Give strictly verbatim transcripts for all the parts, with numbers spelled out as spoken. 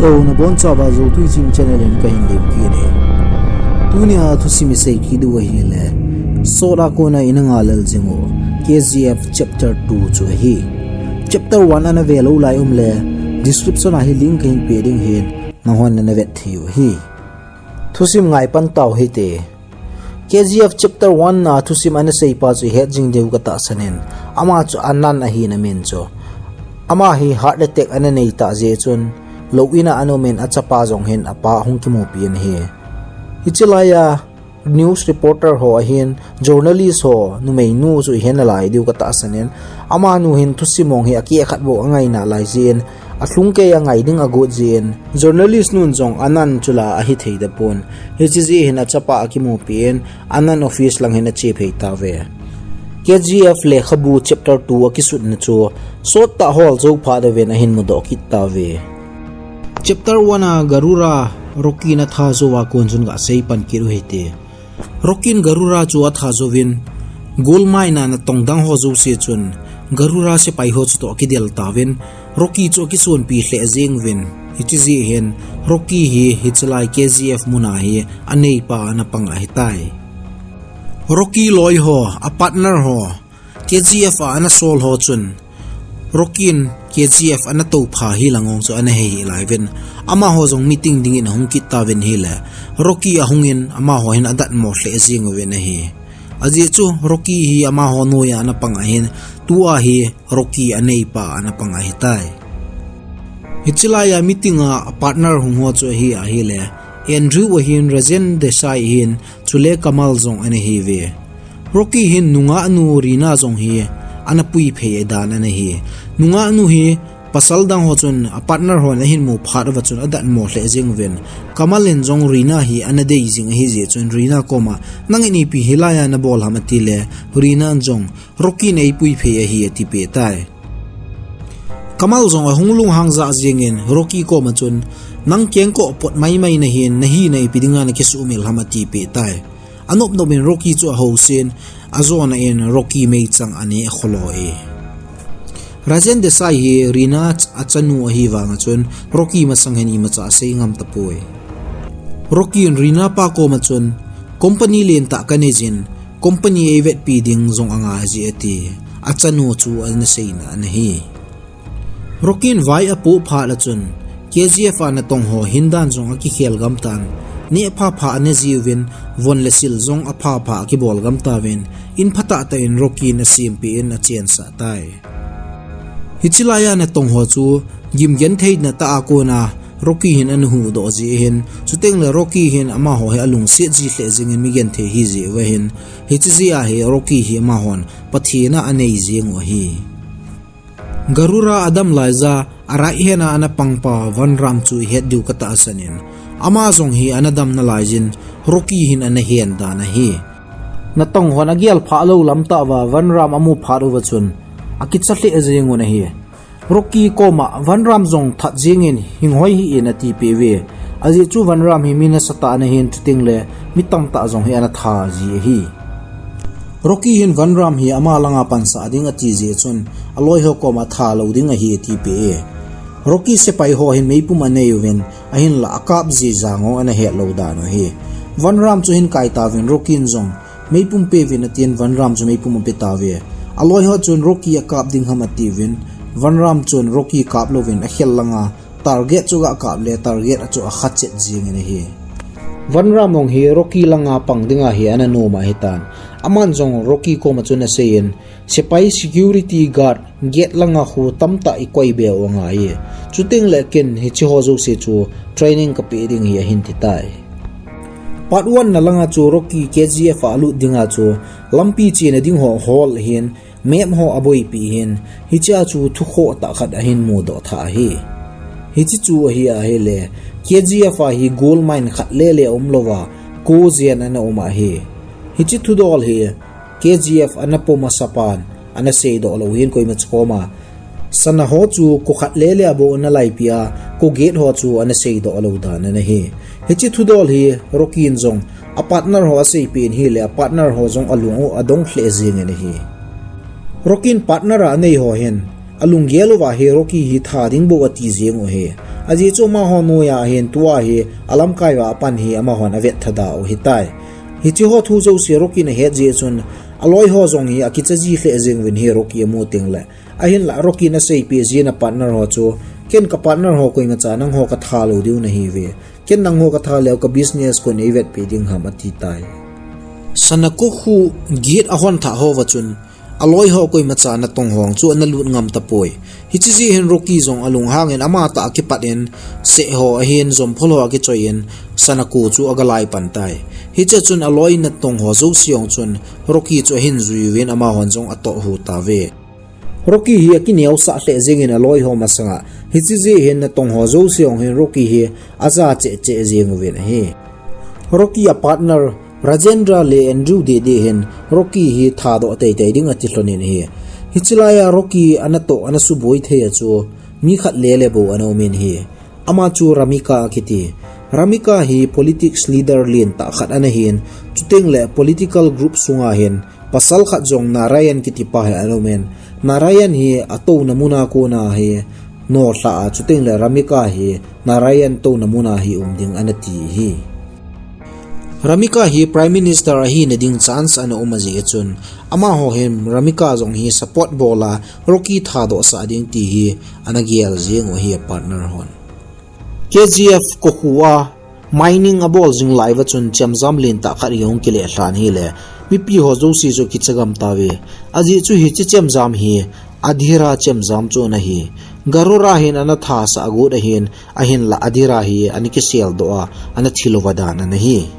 Hello, nabonchauva Zotui Chim channel in kahin lemkit e. Tunia thusim isei kit u ahile, sot a kona ina ngalel jing u K G F chapter two chu ahi. Chapter one ana ve lou lai um le, description a hi link kahin pe ding ahin, nanghon nana vet thei u ahi. Thusim ngai pan tau hite. K G F chapter one a thusim ana seipa chu ihet jing diu katahsan in, ama chu Anand ahin amin chu. Ama hi heart attack ana nei tah jeh chun, lou in a ana um in achapa jong hin apa hung kimupi in ahi. Hiche laiya news reporter ho ahin, journalist ho, numeinu chu ihet nalai diu katahsan in, amanu hin thusim mong hi akeh khat bou angai nalai jeh in, alhung keiya ngai ding agot jeh in, journalist nun jong Anand chu la ahithei tapon. Hiche jeh hin achapa akimupi in, Anand office lang hin ache phei tauve. K G F lekhabu chapter two akisutna chu, sot tah hol jou phat uvin ahin mudoh kit tauve. Chapter one a Garu a Rocky in atha jou a kon chun gasei pan kit u hite. Rocky in Garu chu atha jouvin, gold mine a natong dang ho jouse chun, Garu sepai ho chutoh akidel tauvin, Rocky chu akisonpi lheh jeng uvin, hiche jeh hin, Rocky hi, hiche lai K G F mun a hi, aneipa ana pang ahitai. Rocky loi ho, a partner ho, K G F a ana sol ho chun, Rocky in K G F ana toupha hi lang ong chu ana hei hih lai uvin. Amaho jong meeting dingin ahung kit tauvin ahile, Rocky ahungin amaho hin adatmo lheh jeng uvin ahi. Ajeh chu Rocky hi amaho noiya ana pang ahin, tua hi Rocky aneipa ana pang ahitai. Hiche laiya meeting a partner hung ho chu ahi ahile, Andrew ahin, Rajen Desai ahin, chule Kamal jong ana hiuve. Rocky hin nungah nu Rina jong hi ana puiphei dan ana hi. Nungah nu hi pasal dang ho chun a partner hon ahin mu phat uva chun adatmo lheh jeng uvin. Kamal in jong Rina hi ana dei jing ahi jeh chun Rina koma, "Nangin ipi hilaiya nabol ham?" atile, Rina in jong, "Rocky in eipuiphei ahi," atipeh tai. Kamal jong ahung lunghang jah jengin Rocky koma chun, "Nang kengkoh pot maimai nahin, nahina ipi dinga nakisuhmil ham?" atipeh tai. Anop nopin Rocky chu ahousen, ajona in Rocky meichang aneh kholo e. Rajen Desai hi Rina ch-, achanu ahi vanga chun Rocky masang hin imacha asei ngam tapoi. Rocky in Rina pa koma chun, "Company lentah kanei jin, company eivetpi ding jong angai ji," ati. Achanu chu ana seina ana hi. Rocky in vai apoh phat a chun, K G F a natong ho hindan jong akikhel gam tan, neh phapha ana jiuvin, von le sil jong aphapha akibol gam tauvin, in phatah tah in Rocky in asempeh in achensah tai. Hiche laiya natong ho chu, gimgentheina tah a kona Rocky hin ana huhdoh jeh ahin, chuteng le Rocky hin amaho hi alungset ji lheh jengin mi genthei ahi jeh uva hin, hiche jeh a hi Rocky hi amahon Pathen a anei jeng u ahi. Garu a adam laiya, a right hand a ana pangpa Van Ram chu ihet diu katahsan in, ama jong hi ana dam nalaiyin, Rocky hin ana hen dan ahi. Natong hon agel phah lou lam tah uva Van Ram amu phat uva chun, akicha lheh jeng un ahi. Rocky koma Van Ram jong that jengin, "Hing hoi hih in," atipeh uve. Ajeh chu Van Ram hi mi nasatah ana hin, chuteng le mi tamtah jong hi ana that ji ahi. Rocky hin Van Ram hi ama langa pansah ding ati jeh chun, aloi ho koma that lou ding ahi atipeh e. Rocky sepai ho hin meipum anei uvin, ahinlah akap ji jeng u ana het lou dan u ahi. Van Ram chu ahin kai tauvin Rocky in jong, "Meipum peuvin," atin Van Ram chu meipum ape tauve. Aloi ho chun Rocky akap ding ham atiuvin, Van Ram chun Rocky kap louvin akhel langa target chu gakap le target a chu akha chet jengin ahi. Van Ram jong hi Rocky langa pang dinga hi ana nom ahitan. Aman jong Rocky koma chun aseiyin, "Sepai security guard gate langa khu tamtah ikoi be u angai. Chuteng le ken hiche ho jouse chu training kapeh ding ahi," ahin ti tai. Part one na langa chu Rocky K G F a alut dinga chu lampi chena ding ho hol ahin, map ho aboipi ahin, hichea chu thukhoh tah khat ahin mudoh tha ahi. Hiche chu ahi ahile, K G F a hi gold mine khat lele aum louva, ko jen ana um ahi. Hiche thudol hi K G F ana pom asapan ana seidoh lou ahin koima chakoma. Sana ho chu ko khat lele a bou ana laipi a, ko gate ho chu ana seidoh lou dan ana hi. Hiche thudol hi Rocky in jong a partner ho aseipeh in ahile a partner ho jong alung u adong lheh jengin ahi. Rocky in partner a anei ho hin, alunggel uva hi Rocky hi that ding bou ati jeng u ahi. Ajeh chu amaho noiya hin tua hi alamkai uva apan hi amahon avet thada u ahitai. Hiche ho thu jouse Rocky in ahet jeh chun aloi ho jong hi akicha ji lheh jeng uvin ahi Rocky amu teng le. Ahinlah Rocky in aseipeh jin a partner ho chu, ken ka partner ho koimacha nangho katha lou diu nahiuve. Ken nangho katha leu ka business koiin eivetpeh ding ham ati tai. Sanako khu gate ahon thah ho uva chun, aloi ho koimacha natong ho chu ana lut ngam tapoi. Hiche jeh hin Rocky jong alunghang in ama tah a kipat in seh ho ahin jomphol ho akichoi in Sanako chu aga lai pan tai. Hiche chun aloi natong ho jouse jong chun Rocky chu ahin jui uvin amahon jong atoh hu tauve. Rocky hi akineosah lheh jeng in aloi ho masanga. Hiche jeh hin natong ho jouse jong hin Rocky hi aja cheh cheh jeng uvin ahi. Rocky a partner Rajendra le Andrew Dede hin Rocky hi thadoh teitei ding ati lhon in ahi. Hiche laiya Rocky anatoh ana suboi thei a chu mi khat le le bou ana um in ahi. Ama chu Ramika akiti. Ramika hi politics leader lentah khat ana hin, chuteng le political group sunga hin pasal khat jong Narayan kiti pa hi ana um in. Narayan hi atouna muna kona hi nolha a, chuteng le Ramika hi Narayan touna muna hi um ding ana ti ahi. Ramika hi Prime Minister ahina ding chance ana um ajeh chun, amaho hin Ramika jong hi support bol a Rocky thadoh sah ding ti hi ana gel jeng u ahi a partner hon. K G F kokhuh a mining abol jing lai uva chun chemjam lentah khat hi hung kile lhan ahile, mipi ho jouse chu kicha gam tauve. Ajeh chu hiche chemjam hi Adhira chemjam chu ana hi. Garora hin ana thasah agot ahin, ahinlah Adhira hi ana kiseldoh a, ana thil uva dan ana hi.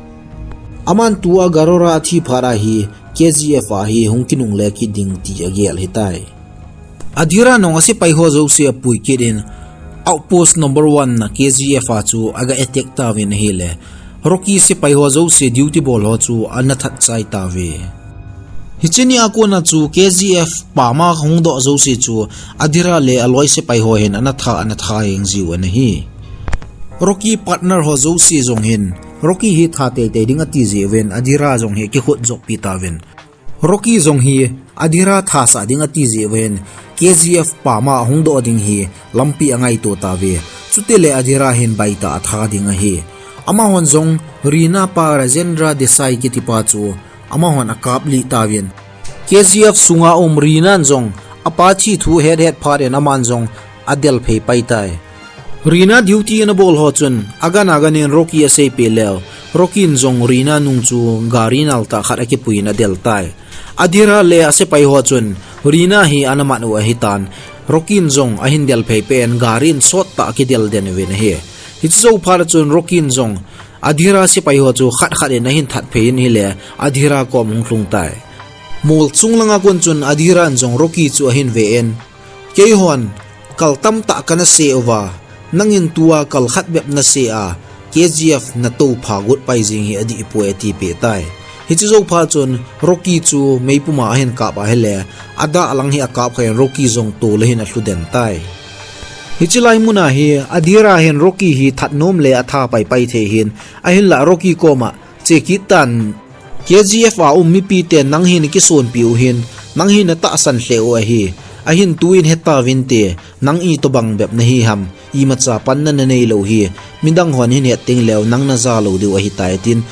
Aman tua Garora athi phat a hi K G F a hi hung kinungle kit ding ti agel ahitai. Adhira in jong asepai ho jouse apui kit in, outpost number one na K G F a chu aga attack tauvin ahile, Rocky sepai ho jouse duty bol ho chu ana that chai tauve. Hiche nia kona chu K G F pama hung doh jouse chu Adhira le aloi sepai ho hin ana that, ana that jeng jiu ana hi. Rocky partner ho jouse jong hin Rocky hi that teitei ding ati jeh uvin Adhira jong hi akikhut jop pi tauvin. Rocky jong hi Adhira thasah ding ati jeh uvin K G F pama hung doh ding hi lampi angaito tauve. Chutile Adhira hin baitah a that ding ahi. Amahon jong Rina pa Rajendra Desai kiti pa chu amahon akaplih tauvin. K G F sunga um Rina in jong apa thi thu ahet het phat in aman jong adel phei pai tai. Rina duty ana bol ho chun, agan agan in Rocky aseipeh leu, Rocky in jong Rina nung chu gari nal tah khat akipui in adel tai. Adhira le asepai ho chun, Rina hi ana mat u ahitan, Rocky in jong ahin del phei peh in gari in sot tah akidel den uvin ahi. Hiche jou phat chun Rocky in jong Adhira sepai ho chu khat khat in ahin that phei in ahile, Adhira kom hung lhung tai. Mol chung langa kon chun Adhira in jong Rocky chu ahin ve in, Keihon, kal tamtah kana seh uva, nangin tua kal khat bep naseh a, K G F natou pha got pai jing hi adih poi ati peh tai. Hiche jou phat chun Rocky chu meipum a ahin kap ahile, adah lang hi akap khan Rocky jong tol a hin alhu den tai. Hiche lai muna hi Adhira hin Rocky hi that nom le atha pai pai thei hin, ahinlah Rocky koma, Che kit tan, K G F a um mipite nang hi nakisonpi u hin, nang hi natahsan lheh u ahi. Ahin tuin hetauvinte, nang itobang bep nahi ham, imacha panna nanei lou hi, midang hon hin het teng leu nang naja lou diu ahitai tin,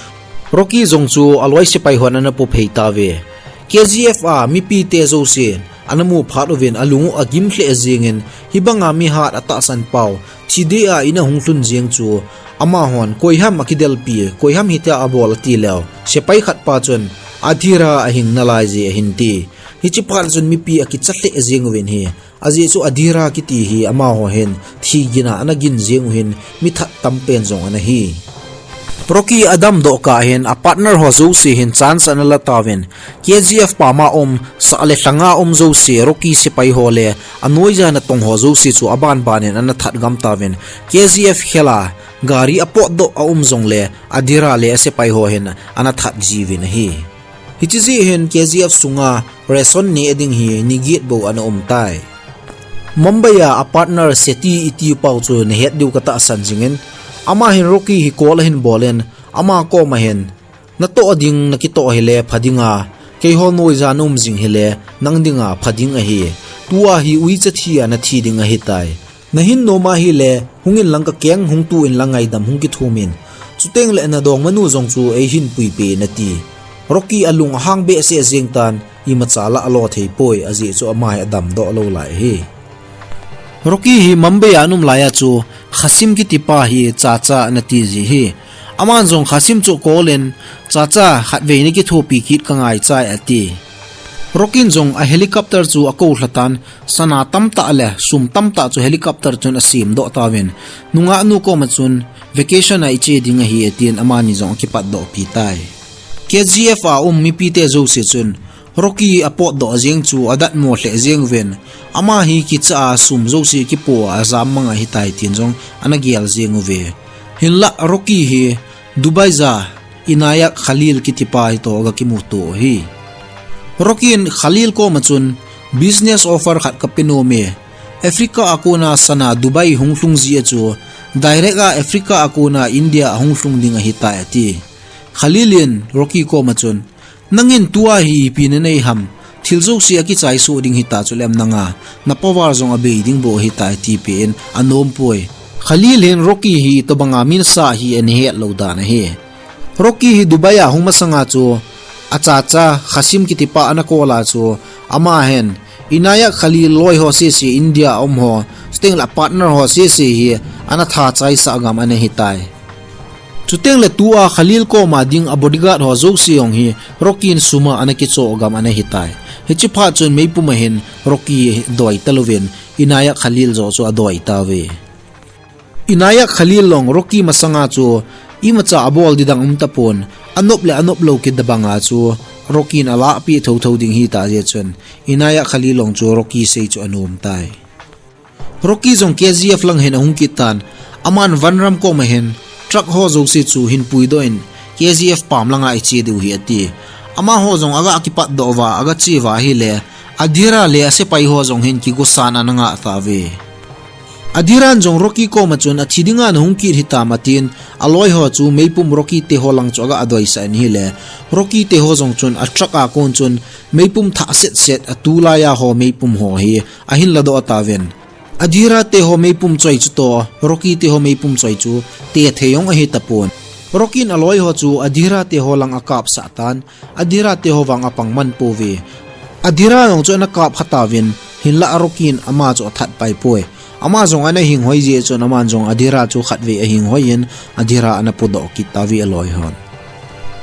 Rocky jong chu aloi sepai hon ana pu phei tauve. K G F a mipite jousen, ana mu phat uvin alung u agim lheh jengin, hibanga mihat atahsan pau, thi deh a ina hung lhun jeng chu, amahon, koiham akidelpi, koiham hitia abol ati leu, sepai khat pa chun, Adhira ahing nalai je ahin ti. Hiche phat chun mipi akicha lheh jeng uvin ahi. Ajeh chu Adhira kiti hi amaho hin, thi gin a ana gin jeng u hin, mi that tampen jong ana hi. Rocky adam doh kah hin, a partner ho jouse hin chance ana la tauvin, K G F pama um, sah le lhanga um jouse, Rocky sepai ho le, anoija natong ho jouse chu aban ban in ana that gam tauvin, K G F khel a, gari apotdoh a um jongle, Adhira le asepai ho hin ana that jiuvin ahi. Hiche jeh hin K G F sunga ration ne ding hi ni get bou ana um tai. Mumbai a, a partner Seti iti pau chu nahet diu katahsan jingin, ama hin Rocky hi call ahin bol in, ama koma hin, Natoh ding nakitoh hile pha dinga, keiho noija naum jing hile nang dinga pha ding ahi. Tua hi uicha thi a nathi ding ahitai. Nahin nom ahile, hungin lang kakeng hung tu in lang ngaidam hung kithum in. Chuteng le nadongmanu jong chu eihin puipeh in ati. Rocky alung ahang behseh jeng tan, imacha lah alo thei poi, ajeh chu ama hi adamdoh lou lai ahi. Rocky hi Mumbai a ana um lai a chu, Qasim kitipa hi Chacha ana ti ji ahi. Aman jong Qasim chu akol in, Chacha, khatvei nakithopi kit kangaicha e ati. Rocky in jong a helicopter chu akou lha tan, sana tamtah le sum tamtah chu helicopter chun asemdoh tauvin, nungah nu koma chun vacation a iche ding ahi atin amani jong akipatdoh pi tai. K G F a um mipite jouse chun Rocky apotdoh jeng chu adatmo lheh jeng uvin, ama hi kicha a sum jouse kipo a ajam mang ahitai tin jong ana gel jeng uve. Hinlah Rocky hi Dubai a Inayak Khalil kitipa hitoh aga kimuto u ahi. Rocky in Khalil koma chun business offer khat kape nom e. Africa a kona sana Dubai hung lhung ji a chu, direct a Africa a kona India ahung lhung ding ahitai ati. Khalil in Rocky koma chun, nangin tua hi ipi nanei ham, thil jouse akichaisoh ding hita chuleh nanga, na power jong abei ding bou ahitai atipeh in anom poi. Khalil hin Rocky hi itobanga mi nasa hi ana het lou dan ahi. Rocky hi Dubai a hung masanga chu, achacha Qasim kitipa ana call a chu, ama hin, Inayak Khalil loi ho sese India a um ho, chuteng le a partner ho sese hi, ana tha chaisah gam ana hitai. Chuteng le tua Khalil koma ding a bodyguard ho jouse jong hi, Rocky in sum a ana kichoh gam ana hitai. Hiche phat chun meipum a hin Rocky doi talouvin, Inayak Khalil joh chu adoi tauve. Inayak Khalil jong Rocky masanga chu, imacha abol ding dang um tapon, anop le anop lou kit banga chu, Rocky in alahpeh thotho ding hita jeh chun, Inayak Khalil jong chu Rocky sei chu anom tai. Rocky jong K G F lang hin ahung kit tan, aman vanram koma hin, truck ho jouse chu hin puidoh in, K G F pam langa iche diu ahi ati. Amaho jong aga kipatdoh uva, aga che uva ahile, Adhira le asepai ho jong hin kigosan ana ngah tauve. Adhira in jong Rocky koma chun athi dinga nahung kit hitam atin, aloi ho chu meipum Rocky te ho lang chu aga doisah in ahile, Rocky te ho jong chun a truck a kon chun meipum thah setset a tulai a ho meipum ho hi ahin ladoh tauvin. Adhira te ho meipum choi chutoh, Rocky te ho meipum choi chu, tethei jong ahi tapon. Rocky in aloi ho chu Adhira te ho lang akapsah tan, Adhira te ho vang apang man pouve. Adhira jong chu ana kap kha tauvin, hinlah Rocky in ama chu athat pai poi. Ama jong ana hinghoi jeh chun aman jong Adhira chu khatvei ahinghoi in, Adhira ana podoh kit tauve aloi hon.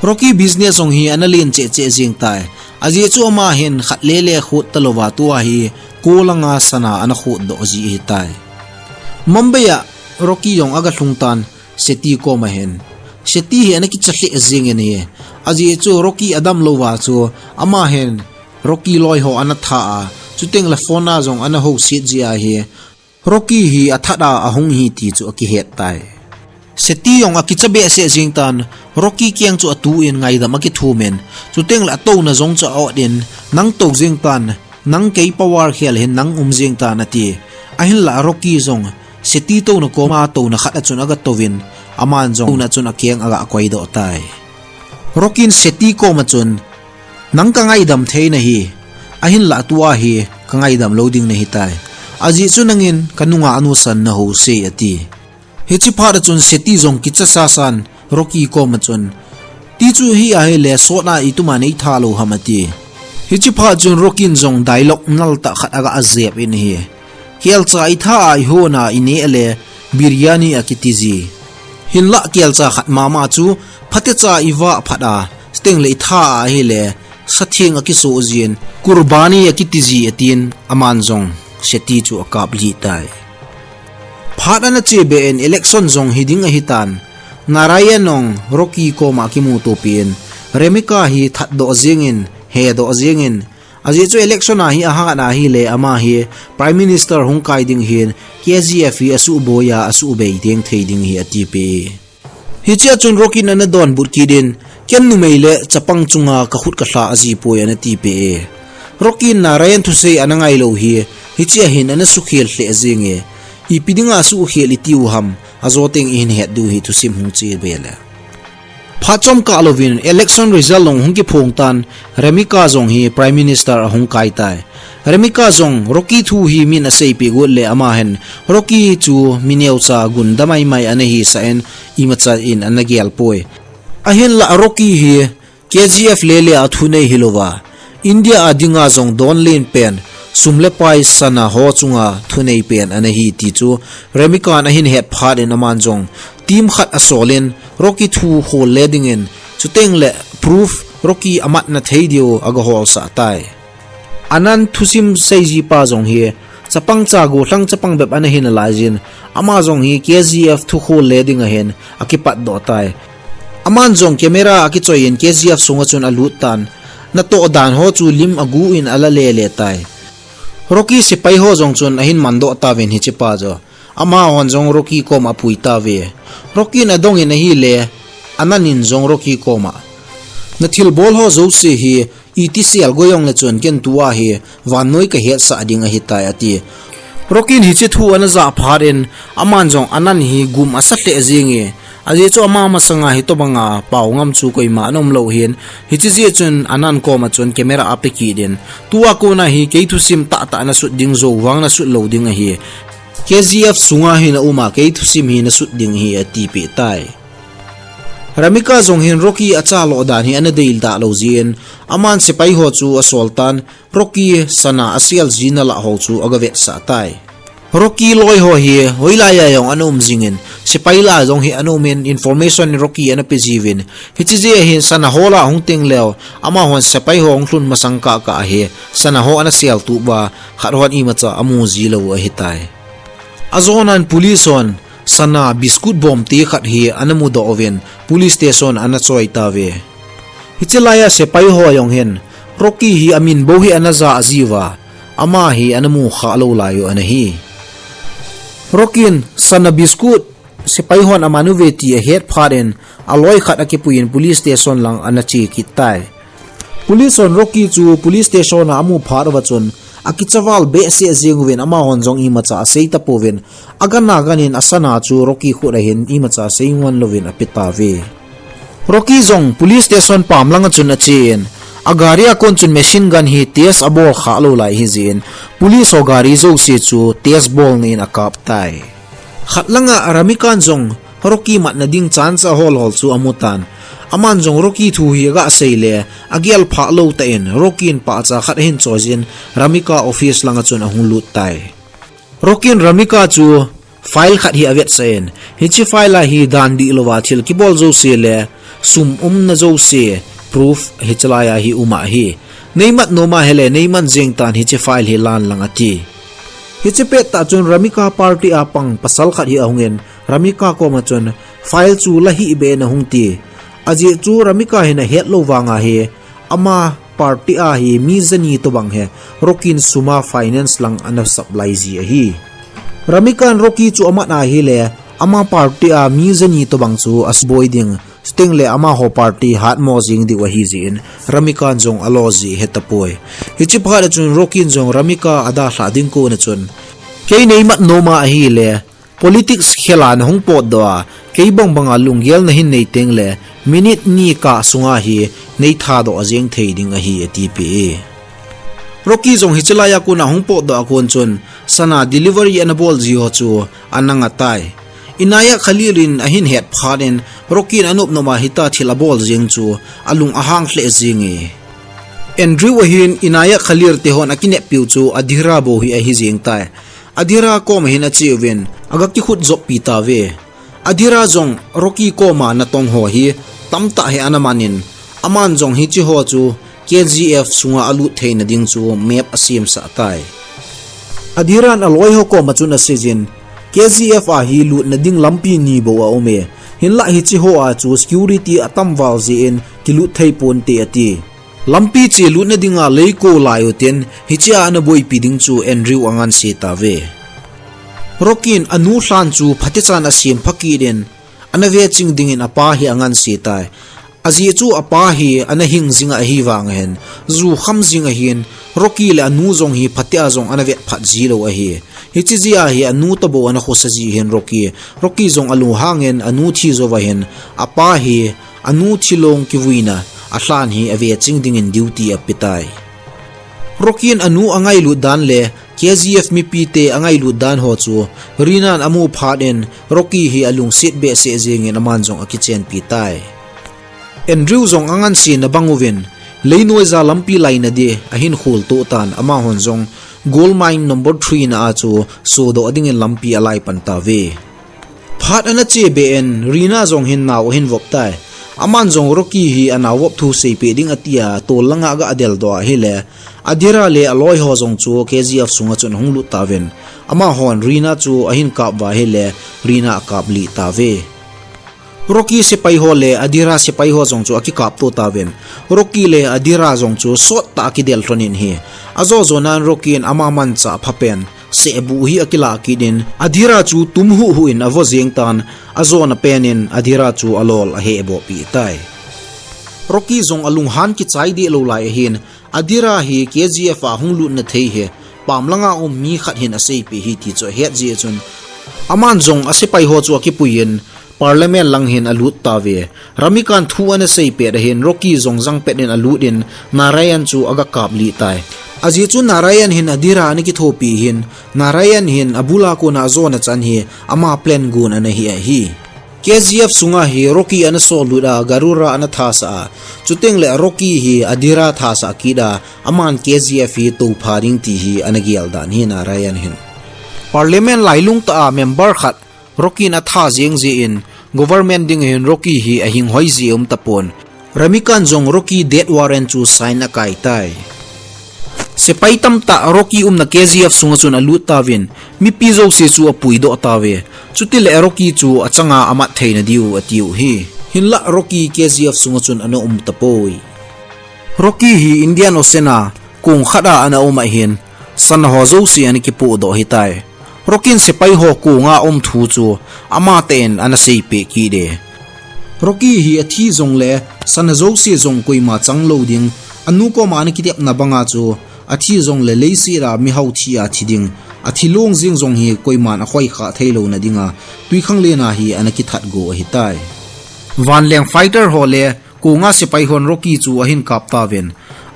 Rocky business jong hi ana len cheh cheh jeng tai. Ajeh chu ama hin khat lele khot talouva tua hi, ko langa sana ana khotdoh ji ahitai. Mumbai a Rocky jong aga lhung tan, Seti koma hin. Seti hi ana kicha lheh jeng in ahi. Ajeh chu Rocky adam louva chu, ama hin Rocky loi ho ana tha a, chuteng le phone a jong ana houset jeh ahi. Rocky hi athat a ahung ahi ti chu akihet tai. Seti jong akicha behseh jeng tan, Rocky keng chu atun ngaidam akithum in, chuteng le atouna jong chu a-ot in, nang tou jeng tan, nang kei power khel hin nang um jeng tan ati. Ahinlah Rocky jong, Seti touna koma touna khat a chun aga touvin, aman jong touna chun akeng aga koidoh tai. Rocky in Seti koma chun, nang kangaidam thei nahi, ahinlah tua hi kangaidam lou ding nahitai. Ajeh chu nangin kanunga nusan nahouse ati. Hiche phat a chun Seti jong kicha sasan Rocky koma chun, ti chu hi ahile sot a ituma neitha lou ham ati. Hiche phat chun Rocky in jong dialogue nal tah khat aga jep in ahi. Kelcha itha a ihon a ineh le biryani akiti ji. Hinlah kelcha khat mama chu phatecha ivah phat a, chuteng le itha a ahile satheng akisoh jin, kurbani akiti ji atin aman jong Seti chu akaplih tai. Phat ana che be in election jong hiding ahitan, Narayan jong Rocky koma akimutopi in, Remika hi thatdoh jeng in, hedoh jeng in, ajeh chu election a hi ahat ahile ama hi Prime Minister hung kai ding ahin, K G F hi asuhboi a asuhbei ding thei ding ahi atipeh e. Hichea chun Rocky in ana donbut kit in, ken numei le chapang chunga kakhut kalha ajipoi ana tipeh e. Rocky in Narayan thusei ana ngailou hi, hichea hin ana sukhel lheh jeng e. Ipi dinga sukhel itiu ham, ajo teng ihin het diu ahi thusim hung che be le. Phat chomkhat louvin election result jong hung kiphong tan, Remika jong hi Prime Minister ahung kai tai. Remika jong Rocky thu hi min aseipeh got le ama hin Rocky chu mi neocha gunda maimai ana hisah in imacha in ana gel poi. Ahinlah Rocky hi K G F lele a thunei hilouva, India a dinga jong don len pen, sum le pai sana ho chunga thunei pen ana hi ti chu Remika in ahin het phat in aman jong team khat asol in Rocky thu hol le dingin, chuteng le proof Rocky amatna thei diu aga holsah tai. Anand thusim seiji pa jong hi chapang cha gollhang chapang bep ana hi nalai jin, ama jong hi K G F thu hol le ding ahin akipat doh tai. Aman jong camera akichoi in K G F sunga chun alut tan, natoh dan ho chu lim agu in ala lele tai. Rocky sepai ho jong chun ahin mandoh tauvin hiche pa chu, amahon jong Rocky koma apui tauve. Rocky in adong in ahile, Anand in jong Rocky koma, nathilbol ho jouse hi iti sel go jongle chun ken tua hi vannoi kahetsah ding ahitai, ati. Rocky in hiche thu ana jah phat in, aman jong Anand hi gum asa lheh jenge. Ajeh chu ama masanga hitobanga pao ngam chu koima ana umlou hin, hiche jeh chun Anand koma chun camera ape kit in, tua kona hi kei thusim tahtah nasut ding, jou vang nasut lou ding ahi. K G F sunga hi nauma kei thusim hi nasut ding ahi, atipeh tai. Remika jong hin Rocky achaloh dan hi ana deildah lou jeh in, aman sepai ho chu asol tan, Rocky sana asel ji nalah ho chu aga vetsah tai. Rocky loi ho hi hoilai a jong ana um jingin, sepai lah a jong hi ana umin, information Rocky ana pe jiuvin, hiche jeh hin sana ho lah hung teng leu, amahon sepai ho hung lhun masang kah kah hi sana ho ana sel tup uva, khat hon imacha amu ji lou ahitai. Ajonan police hon sana biscuit bom te khat hi ana mudoh uvin police station ana choi tauve. Hiche laia sepai ho jong hin Rocky hi amin bou hi ana jah jiuva, ama hi ana mu kha lou lai u ana hi. Rocky in sana biscuit sepai hon aman uve ti ahet phat in aloi khat akipui in police station lang ana che kit tai. Police hon Rocky chu police station a amu phat uva chun akichaval behseh jeng uvin, amahon jong imacha asei tapouvin, agan agan in asana chu Rocky khut a hin imacha asei ngon louvin ape tauve. Rocky jong police station pam langa chun ache in, agari a kon chun machine gun hi test abol kha lou lai ahi jeh in, police ho gari jouse chu test bolna in akap tai. Khat langa Remika in jong Rocky matna ding chance ahol hol chu amu tan. Aman jong Rocky thu hi aga sei le, agel phah lou tah in Rocky in pahcha khat ahin choi jin, Remika office langa chun ahung lut tai. Rocky in Remika chu file khat hi avetsah in, hiche file a hi dan dih louva thil kibol jouse le sum umna jouse proof hiche laia hi um ahi. Neimat nom ahile neiman jeng tan, hiche file hi lan lang, ati. Hiche pettah chun Remika party a pang pasal khat hi ahungin, Remika koma chun file chu la hih beh in ahung ti. Ajeh chu Remika hin ahet lou vanga hi, ama party a hi mi jani tobang hi Rocky in sum a finance lang ana supply ji ahi. Remika in Rocky chu amat ahile, ama party a mi jani tobang chu asuboi ding, chuteng le amaho party hatmo jing diu ahi jeh in, Remika in jong alo ji ahe tapoi. Hiche phat a chun Rocky in jong Remika adalhah ding kona chun, kei neimat nom ahile, politics khel a nahung potdoh a, kei bangbanga lunggel nahin nei teng le, minute ni kah sunga hi neithadoh jeng thei ding ahi, atipeh e. Rocky jong hiche laia kona hung potdoh a kon chun, sana delivery ana bol ji ho chu ana nga tai. Inayat Khalil in ahin het phat in, Rocky in anop nop a hitia thil abol jeng chu alung ahang lheh jenge. Andrew ahin Inayat Khalil te hon akineppiu chu Adhira bou hi ahi jeng tai. Adhira koma hin ache uvin, aga kikhut joppi tauve. Adhira jong Rocky koma natong ho hi tamtah hi ana man in, aman jong hiche ho chu K G F sunga alut theina ding chu map asemsah tai. Adhira in aloi ho koma chun asei jin, K G F a hi lutna ding lampi ni bou aume. Hinlah hiche ho a chu security atam val jeh in kilut thei ponte, ati. Lampi che lutna dinga lei ko lai utin, hichea ana boipi ding chu Andrew anganse tauve. Rocky in anu lhan chu phatechan asem pha kit in, ana veching dingin apa hi anganse tai. Ajeh chu apa hi ana hing jing ahi vang ahin, ju kham jing ahin, Rocky le anu jong hi phatea jong ana vet phat ji lou ahi. Hiche jeh a hi anu tobou ana khosa ji ahin Rocky. Rocky jong alunghang in anu thi jouva hin, apa hi anu thilong kivuina alhan hi aveching dingin duty apetai. Rocky in anu angailut dan le K G F mipite angailut dan ho chu Rina in amu phat in Rocky hi alungset behseh jengin aman jong akichenpi tai. Andrew jong angansena bang uvin, leinoija lampi laina dia ahin khol toh tan, amahon jong gold mine number three na a chu sodoh dingin lampi alai pan tauve. Phat ana che be in, Rina jong hin nao ahin vop tai. Aman jong Rocky hi anao vop thu seipeh ding atia, tol langa aga adeldoh ahile, Adira le aloi ho jong chu K G F sunga chun ahung lut tauvin, amahon Rina chu ahin kap uva ahile, Rina akap lih tauve. Rocky sepai ho le Adira sepai ho jong chu akikap to tauvin, Rocky le Adira jong chu sot tah a akidel lhon in ahi. Ajo jo nan Rocky in ama manchah phapen sehbu hi akilah kit in, Adira chu tum huh huh in avo jeng tan, ajona pen in Adira chu alol ahehboh peh tai. Rocky jong alunghan kichai deh lou lai ahin, Adira hi K G F a hung lutna thei hi pam langa um mi khat hin aseipeh ahi ti chu ahet jeh chun, aman jong asepai ho chu akipui in, Parliament lang hin alut tauve. Ramika in thu ana seipet ahin, Rocky jong jangpet in alut in, Narayan chu aga kap lih tai. Ajeh chu Narayan hin Adira ana kithopi ahin, Narayan hin abula kona ajona chan hi ama plan gon ana hi ahi. K G F sunga hi Rocky ana sol lut a, Garura ana thasah a, chuteng le Rocky hi Adira thasah kit a, aman K G F hi toupha ding ti hi ana gel dan ahi Narayan hin. Parliament lailung tah a member khat Rocky in atha jeng jeh in, government ding hin Rocky hi ahinghoi ji um tapon. Ramika in jong Rocky death warrant chu sign akai tai. Sepai tamtah Rocky umna K G F sunga chun alut tauvin, mipi jouse chu apuidoh tauve. Chutile Rocky chu achanga amat theina diu atiu ahi. Hinlah Rocky K G F sunga chun ana um tapoi. Rocky hi Indian Ocean a kong khat a ana um ahin, sana ho jouse ana kipohdoh ahitai. Rocky in sepai ho konga um thu chu amatah in ana seipeh kit e. Rocky hi athi jongle sana jouse jong koima chang lou ding, anu koma ana kitepna banga chu athi jongle leiset a mihao thi a thi ding, athi long jeng jong hi koiman akhoikhah theilouna dinga twikhanglen a hi ana kithat go ahitai. Vanleng fighter ho le konga sepai hon Rocky chu ahin kap tauvin,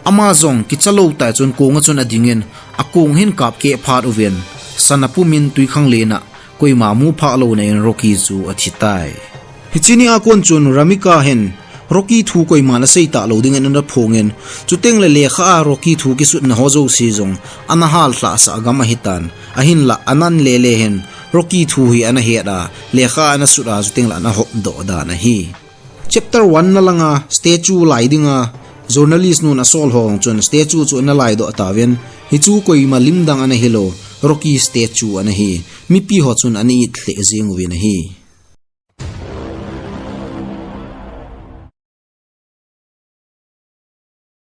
ama jong kicha lou tah chun konga chun adingin, akong ahin kap keh phat uvin, sana pumin twikhanglen a koima muphah louna in Rocky chu athitai. Hiche nia kon chun Ramika hin Rocky thu koiman asei talou dingin ana phongin, chuteng le lekha a Rocky thu kisutna ho jouse jong ana hallhah sah gam ahitan, ahinlah anan lele hin Rocky thu hi ana het a, lekha ana sut a, chuteng le ana hopdoh dan ahi. Chapter one na langa statue lai dinga journalist nun asol ho chun statue chu ana laidoh tauvin, hichu koima lim dang ana hilou, Rocky statue ana hi. Mipi ho chun ana it lheh jeng uvin ahi.